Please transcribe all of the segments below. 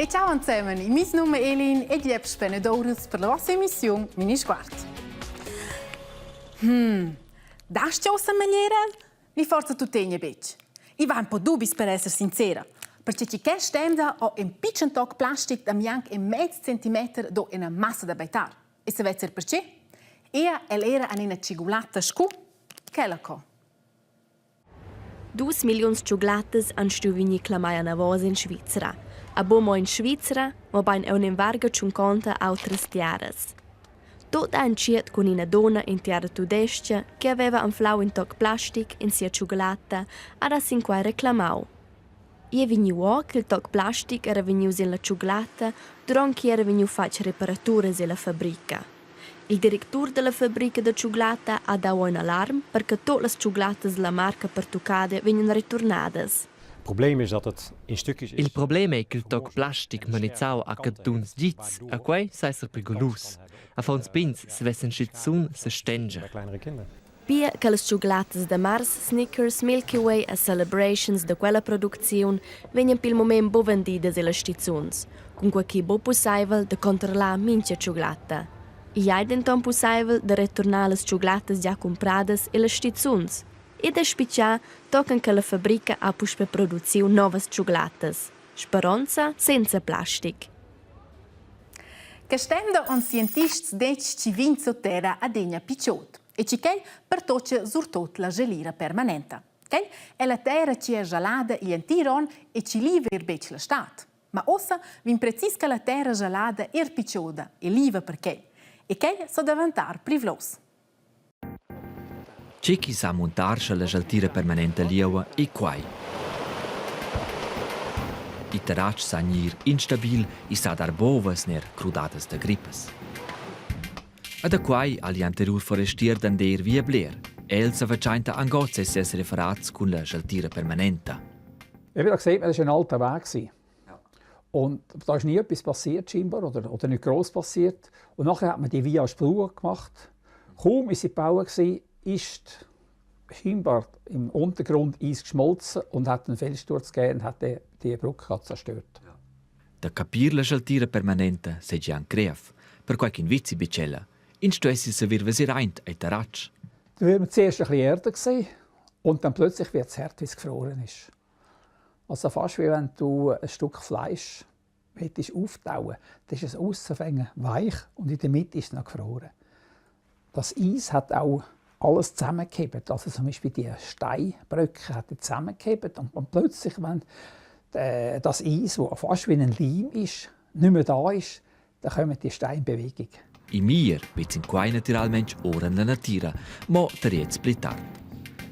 E ciao insieme, il mio nome è Elin ed io spende d'ores per la vostra emissione Minisguard. Hmm, dasti ossa megliera? Mi forza tuttegna betg. I va un po dubis per esser sincera, perché chi questa emda ho un pitschen toc plastic da mianc in mez centimeter do ina massa da baitar. E savez er perché? Ea el era an ina tschigulatta scu quella co. Dus milliuns tschuglattas han stuiu vegnir clamai anavos en Svizra. A buc mo en Svizra, mobein aunc en varga tschunconta autras tiaras. Tut ha entschiet cun ina dunna en tiara tudestga che haveva anflau in toc plastic en sia tschugulatta ed ha sin quei reclamau. Igl ei vegniu ora ch'il toc plastic era vegnius en la tschugulatta duront ch'ei era vegniu fatg reparaturas ella fabrica. Il directur dalla fabrica da tschugulatta ha dau in alarm per che tut las tschuglattas dalla marca pertuccada vegnan returnadas. Probleem is dat het in stukjes is. Il problem ei ch'il toc plastic manizzau ha cantuns gits e quei sa esser prigulus. Affons pigns savessen schizun sestenger. Pia che las tschuglattas da Mars, Snickers, Milky Way e Celebrations da quella producziun vegnan pil mument buc vendidas ellas stizuns, cunquei ch'ei buc pusseivel da controllar mintga tschuglatta. Igl ei denton pusseivel da returnar las tschuglattas gia cumpradas ellas stizuns e da spitgar tochen che la fabrica ha puspei produciu novas tschuglattas, speronza senza plastic. Quest'emda han scientists detg chi vegn sutterra adegna picciot e chi quel pertocca surtot la gelira permanenta. Quel è la terra chi è gelada igl entir on e chi liva er betg la stad. Ma ossa vegn precis che la terra gelada er piccioda e liva per quel. E quel so daventar privlos. Tgi chi sa muntar scha la schaltira permanenta lieua e quai. Il terratsch sa gnir instabil, i sa dar bovas ner crudadas da grippas. E da quai ha l'anteriur forestier d'Andeer via bler. El sa fatschainta anc oz e ses referats cun la schaltira permanenta. Eben, da sieht man, das war ein alter Weg. Und da ist nie etwas passiert scheinbar oder, oder nicht gross passiert. Und nachher hat man die Via Spur gemacht. Kaum ist sie gebaut gewesen, ist scheinbar im Untergrund Eis geschmolzen und hat einen Felssturz gegeben und hat die, die Brücke zerstört. Ja. Da capir la schaltira permanenta seigi anc grev, perquai ch'in vizi bitschella, ins stuessi saver veser aint ei terratsch. Da wird man zuerst ein bisschen Erde sehen und dann plötzlich wird es hart, wie es gefroren ist. Also fast wie wenn du ein Stück Fleisch möchtest auftauen. Dann ist es aussen weich und in der Mitte ist es noch gefroren. Das Eis hat auch alles zusammengehebt. Also zum Beispiel die Steinbrücken hat zusammengehebt und, und plötzlich, wenn äh, das Eis, das fast wie ein Leim ist, nicht mehr da ist, dann kommen die Steine in Bewegung. I mir vezin quai natiralmaing ora en la natira, mo tar gliez pli tard.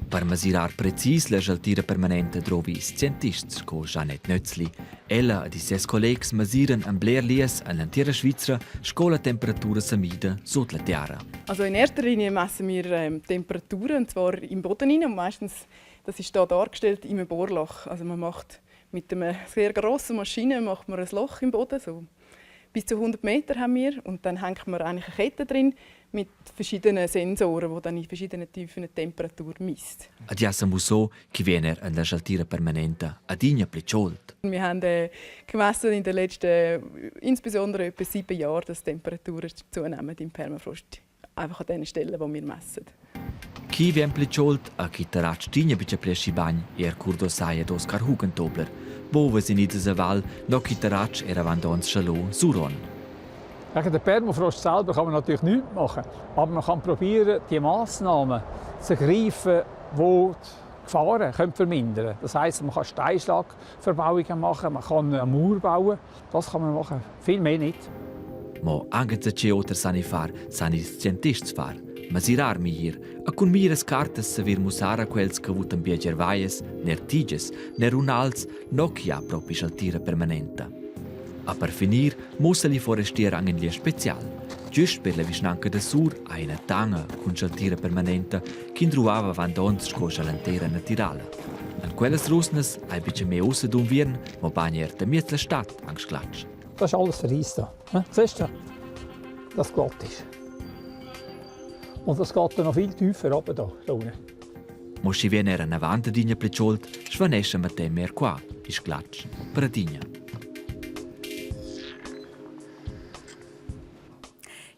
Per masirar precis la schaltira permanenta drovi scientists sco Jeanette Nötzli. Ella ed ses collegs masiran en bler lias en l'entira Svizra sco la temperatura sa mida sut la terra. Also in erster Linie messen wir ähm, Temperaturen, und zwar im Boden rein. Und meistens, das ist hier dargestellt, im Bohrloch. Also man macht mit einer sehr grossen Maschine macht man ein Loch im Boden, so Bis zu 100 Meter haben wir und dann hängt man eigentlich eine Kette drin mit verschiedenen Sensoren, die dann in verschiedenen Tiefen die Temperatur misst. Ed ja sa mussò chi vegn er en la schaltira permanenta adina pli chaud. Wir haben äh, gemessen in den letzten, insbesondere etwa sieben Jahren, dass die Temperaturen zunehmen im Permafrost. Einfach an den Stellen, wo wir messen. Chi vegn pli chaud a chi terratsch tigna buca pli aschi bagn er curdo saja d'Oskar Hugentobler. Bovas in Idis a Val, no chi terratsch era avant ons schalò suron. Gegen den Permafrost selber kann man natürlich nichts machen, aber man kann probieren, die Massnahmen zu ergreifen, die die Gefahren können vermindern können. Das heisst, man kann Steinschlagverbauungen machen, man kann eine Mauer bauen, das kann man machen, viel mehr nicht. Mo anche tge oter sani far, san ils scientists far. Masirar mir, a cun miras cartas saver mussar a quels che vutan biagier vaias, ner tiges, ner runals, no chi ha propi schaltira permanenta. A per finir mussa li forestier anc in lieu special. Giust per la vischnanca da Sur ha ina tanga cun schaltira permanenta ch'indruava avant onns sco schalantera natirala. En quellas rusnas hai betg me ussa d'unviern, mobein er da miez la stad anc sclatsch. Das ist alles Reis da. Siehst du? Das glatt ist. Und das geht dann noch viel tiefer runter da, da unten. Mo schi vegn era anavant adina pli chaud, svanescha Mattei er qua, il sclatsch per adina.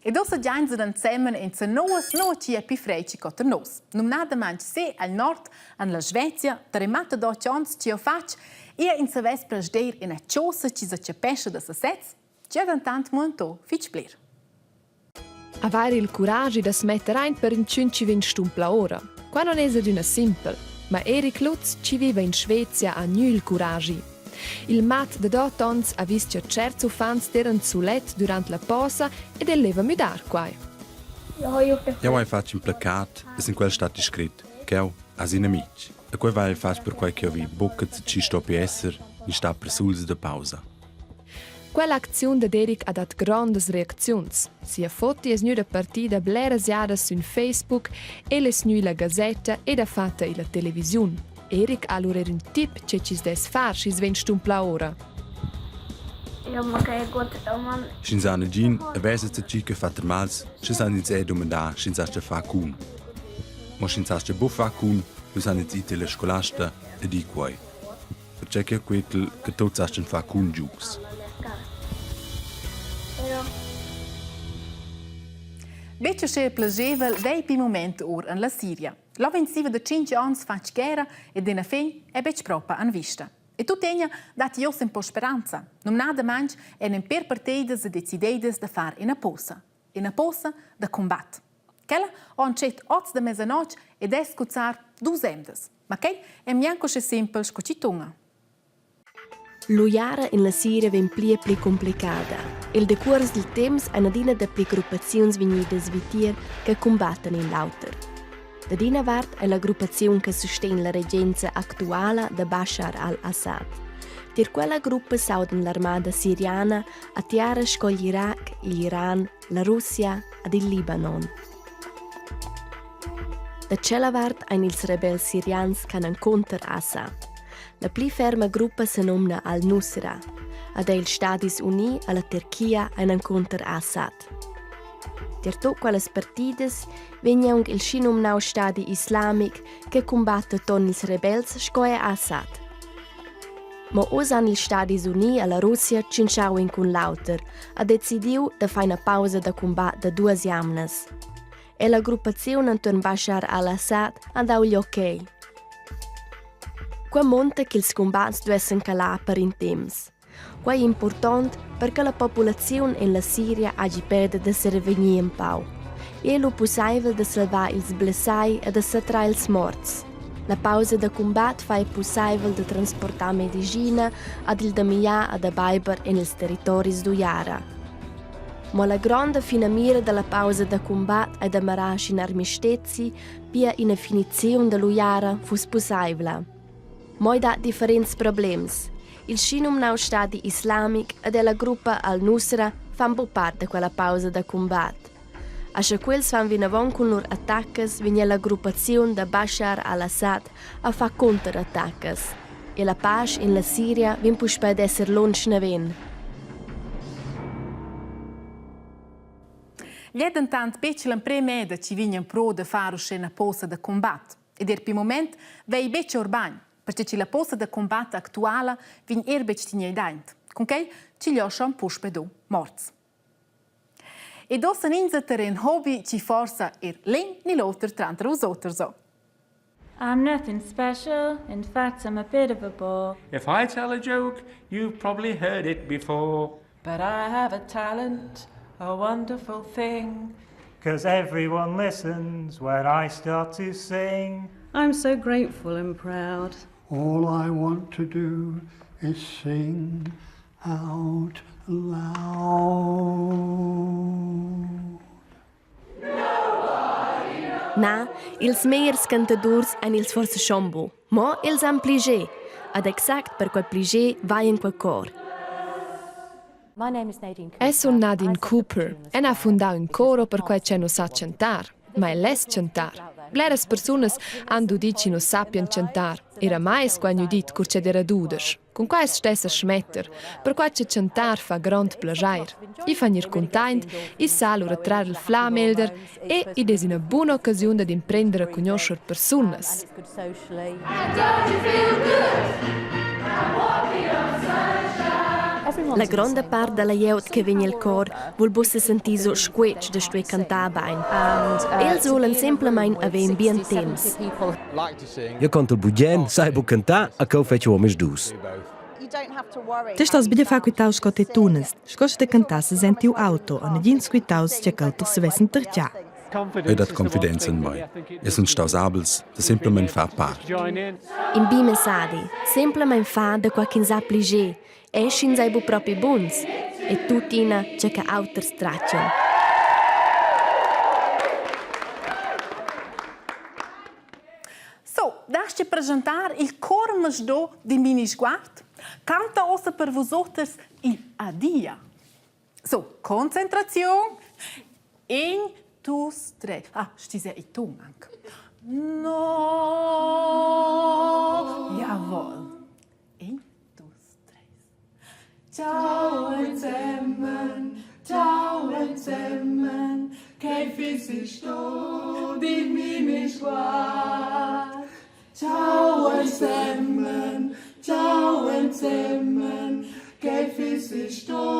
Ed ossa giainsa ensemen in zanoas no chi è pi frei co ter nos. Numnadamaing se al nord an la Svezia, tar in matta d'otg ons chi ho fatg, ia in savess prasdeir ina chosa chi sa chapescha da sasez, chi ha dentant muantò fich bler. Avair il curagi da smetter aint per inchün chi vegn stumpla ora. Qua non es adüna simpel, ma Erik Lutz chi viva in Svezia ha gnü il curagi. Il mat dad ot ons ha vis cha tscherts uffants d'eiran sulet dürant la posa ed el leva müdar quai. Jau hai fatg in placat e sin quel statti scrit ch'jau has in amitg. E quei vai fatg perquai ch'jau vi buca tgi stoppi esser ni star persuls da pausa. Quella acziun dad Erik ha dat grondas reacziuns. Sia foto es gnüda partida bleras jadas sün Facebook, el es gnü illa gazetta ed ha fatta illa televisiun. Erik ha lura eir ün tip che chi's dess far schi's vegn stumplà ora. Sch'ins ha nagin e vesa tgi che fa termals, sche san ins era dumandar sch'ins astga far cun. Mo sch'ins astga buc far cun, lu san ins ir tier la scolasta e dir quei. Pertgei che quetel che tuts astgan far cun giugs. Betg uschè plagevel vei pi mument or en la Siria. L'offensiva da 5 onns fatg guerra ed ina fin è betg propa en vista. E tuttegna datti oz un po speranza. Numnadamain èn en per partidas decididas da far ina posa. Ina posa da cumbat. Quella ha entschet oz da mesanotg ed è scuzzar dus emdas. Ma quai è gnanc uschè simpel sco chi tunga. L'uiara en la Siria vegn pli e pli cumplicada. El decuors dil temps ein adina dapli gruppaziuns vegnidas vitier che cumbattan in l'auter. Dad ina vart ei la gruppaziun che sustegn la regenza actuala da Bashar al-Assad. Tier quella gruppa s'audan l'armada siriana a tiara sco l'Irac, l'Iran, la Russia ed il Libanon. Da tschella vart ein ils rebels sirians ch'han encunter Assad. La pli ferma gruppa senumna Al-Nusra. Ad ei ils Stadis Uni e la Tirchia ein encunter Assad. Tier tut quellas partidas vegn aunc il schinumnau stadi islamic che cumbatta ton ils rebels sco er Assad. Mo oz han ils Stadis Uni e la Russia tschintschau in cun l'auter ha decidiu da far ina pausa da cumbat da duas jamnas. E la gruppaziun enturn Bashar al-Assad ha dau igl ok. Qua munta ch'ils cumbats duessen calar per in temps. Quei ei impurtont per che la populaziun en la Siria hagi peda da serevegnir empau. Ei lu pusseivel da salvar ils blessai e da satrar ils morts. La pausa da cumbat fa ei pusseivel da transportar medischina ad il damiar e da beiber en ils territoris d'uiara. Mo la gronda finamira dalla pausa da cumbat ei da marar sc'in armistezi, pia ina finiziun dall'uiara fuss pusseivla. Mo ei dat differents problems. Il schinumnau stadi islamic ed ella gruppa Al-Nusra fan buc part da quella pausa da cumbat. Aschia quels fan vinavon cun lur attaccas vegn la gruppaziun da Bashar al-Assad a far cunterattaccas. E la pasch en la Siria vegn puspei ad esser lunsch naven. Gl'è dentant betg l'emprim da chi vignan pro da far uschè 'na posa da cumbat. Ed er pi moment vei betg or bagn, perche chi la posa da cumbat actuala vegn er betg tigneida aint. Cun quai chi lascian puspe do morts. Ed ossa ins ter in hobby chi forsa er l'in ni l'oter tranter us oters ho. I'm nothing special, in fact I'm a bit of a bore. If I tell a joke, you've probably heard it before. But I have a talent, a wonderful thing. Cause everyone listens when I start to sing. I'm so grateful and proud. All I want to do is sing out loud. Na, ils megliers cantadurs ein ils forsa schon bu, mo els han pliger. Ed exact per quei pliger vai en quei cor. Es sun Nadine Cooper. En ha fundau ün coro perquai ch'el nu sa chantar, ma el less chantar. Bleras persunas han dudi chi nu sappian chantar. Era mai es quai gnü dit cur ch'ed era dudesch. Cun quai as stessa schmetter, perquai cha chantar fa grond plaschair. I fa gnir cuntaint, i sa lura trar il flà meglder e id es üna buna occasiun dad imprender a cugnuoscher persunas. La gronda part dalla glieud che vegn el chor vul buca sesentir so squetsch da stuer cantar bein. Els vulan semplamein haver in bien temps. Jeu contel bugen, sai buc cantar, a cheu fetsch omisdus. Ti stos buca far quitaus sco ti tunas, sco sche ti cantasses en tiu auto e negins quitaus che ch'auters savessen tertgar. Ei dat confidenza en mei. Eu sun staus habels da semplamein far part. In bi messadi, semplamein far da quei ch'ins ha pli e sch'ins ei bu propi buns e tuttina tgei che auters tratgan. So, dasti presentar il cor masdo di Minisguard? Canta ossa per vus oters il adia. So, concentraziun. In, dus, tre. Ah, stise i tun anc. No. Jawohl. In, dus, tre. Ciao ensemen, ciao ensemen, che fissi sto di Minisguard. Ciao ensemen, ciao ensemen, che fissi sto.